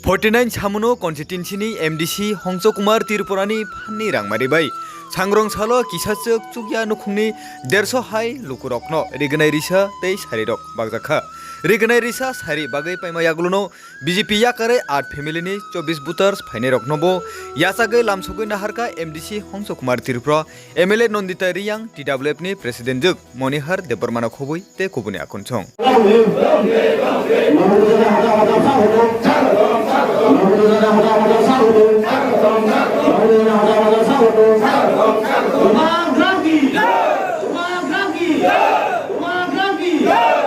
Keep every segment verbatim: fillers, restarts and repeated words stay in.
Forty nine Samuno constituency ni M D C Hongso Kumar Tripura ni phan ni rangmari bai Sangrong salo kisachwk chukya nukhungni derso hai lukurokno rignai risa tei sarirok bakjakha. Rignai risa sari bagwi paima yagulono B J P yakare art family ni chobbish voters phainairokno bo yachagwi lamsogwi naharkha M D C Hongso Kumar Tripura, M L A Nandita Reang, T W F ni president jwk Monihar Debbarmano khobwi tei kubuni akhonsong.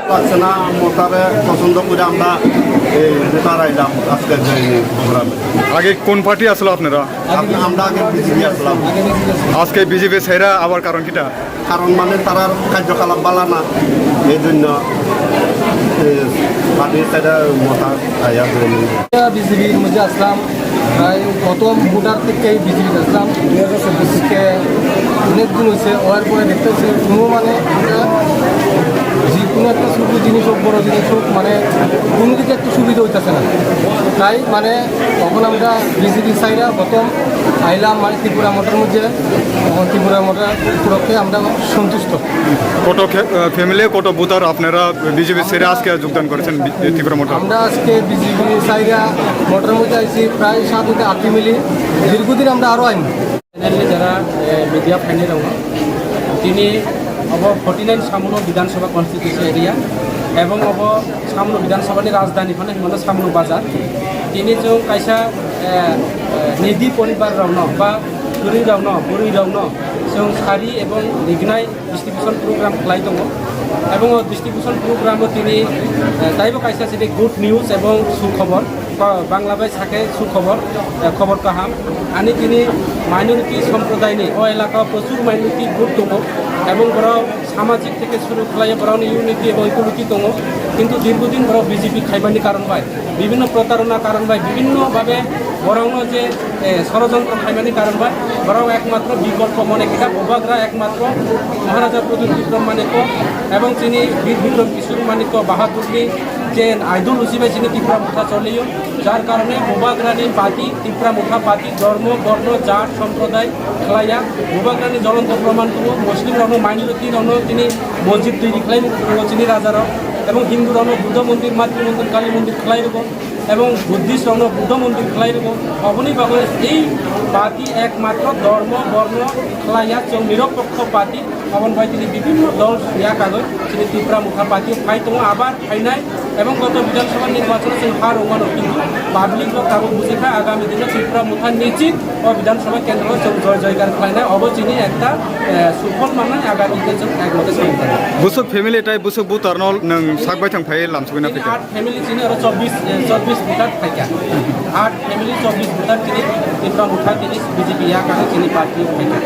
পাচ্ছে না, মোতারে পছন্দ করে আমরা এই ভোটার আইলাম আজকে যে এই প্রোগ্রামে। আগে কোন পার্টি আসলো আপনারা? আম-, আমরা আগে বিজেপি আসলাম। আজকে বিজেপি ছেড়ে আবার কারণ কিটা? কারণ মানে তারার কার্যকলাপ ভালো না, এই জন্য, এ, পার্টি ছেড়ে মোতা আইয়া জয়েন। বিজেপির মধ্যে আসলাম, প্রায় প্রথম ভোটার থেকে বিজেপি আসলাম, দুই হাজার চব্বিশ থেকে অনেক দিন হয়েছে, হওয়ার পরে দেখতেছি কোনো মানে আমরা যে কোনো একটা ছোটো জিনিস হোক, বড় জিনিস হোক, মানে কোনো দিকে একটু সুবিধা হইতেছে না। তাই মানে তখন আমরা বিজেপি সাইডে প্রথম আইলাম মানে ত্রিপুরা মোটর মধ্যে, তখন ত্রিপুরা মোটর উপলক্ষে আমরা সন্তুষ্ট। কত খে-, আহ, ফ্যামিলি, কত ভোটার আপনারা বিজেপি ছেড়ে আজকে যোগদান করেছেন বি-, ত্রিপুরা মোটর? আমরা আজকে বিজেপি সাইডে মোটর মধ্যে আইছি প্রায় সাত হতে আট ফ্যামিলি। দীর্ঘদিন আমরা আরও আইমু। Generally যারা, এ, media friendly রঙ, তিনি অব forty nine সামুনো বিধানসভা constituency area এবং অব সামুনো বিধানসভানি রাজধানী মানে হিমন্ত সামুনো বাজার। তিনি যে কাইসা, এ, এ, নিধি পরিবার রঙ বা চুরি রঙ, বুড়ি রঙ, যে শাড়ি এবং নিগনাই distribution program khlai tongo. Ebong o distribution program o tini, eh, taibo kaisa sini good news ebong sukhobor, ba-, Bangla bai sakhe sukhobor, eh, khobor kaham. Ani tini minority somprodayni o elaka o prochur minority group tongo. Ebong borok samajik theke suru khlai borokni unity ebong equality tongo. Kintu dirghodin borok B J P khaimani karon bai, bibhinno protarona karon bai, bibhinno bhabe borokno je eh, ষড়যন্ত্র khaimani karon bai borok ekmatro bikolpo mone khe bubagra ekmatro Maharaja Pradyut Bikram Manikya ebong chini Bir Bikram Kishore Manikya Bahadurni je ideology bai chini Tipra Motha choliyo, jar karone bubagrani party, Tipra Motha party, dhormo, borno, jat, somproday khlaiya, bubagrani jolonto proman tongo, Muslim rokno minority rokno tini mosjid toiri khlai rwgo chini raja rok, ebong Hindu rokno Buddha mondir, Matri mondir, Kali mondir khlai rwgo. Ebong Buddhist rokno Buddha mondir khlai rwgo. Oboni bagwi ei party ekmatro dhormo borno khlaiya, chwng niropokho party. Oboni bai tini bibhinno dol yakagwi chini Tipra Motha party phai tongo, abar phainai. Ebong goto Bidhan Sabha nirbachon chwng ha rwmano, kintu public rok tabuk bujikha agami dino Tipra Motha nichit o Bidhan Sabha kendro chwng joy joygar khlainai. Obo chini ekta, eh, suphol mannai, agami dino chwng ekmote songkha. Busuk family tai busuk butar no nwng sak baithang phai lamsugwi na phika. Family chini oro chobbish, eh, chobbish voter phaikha. Art family chobbish voter chini Tipra Motha chini B J P ya kha chini party phaikha.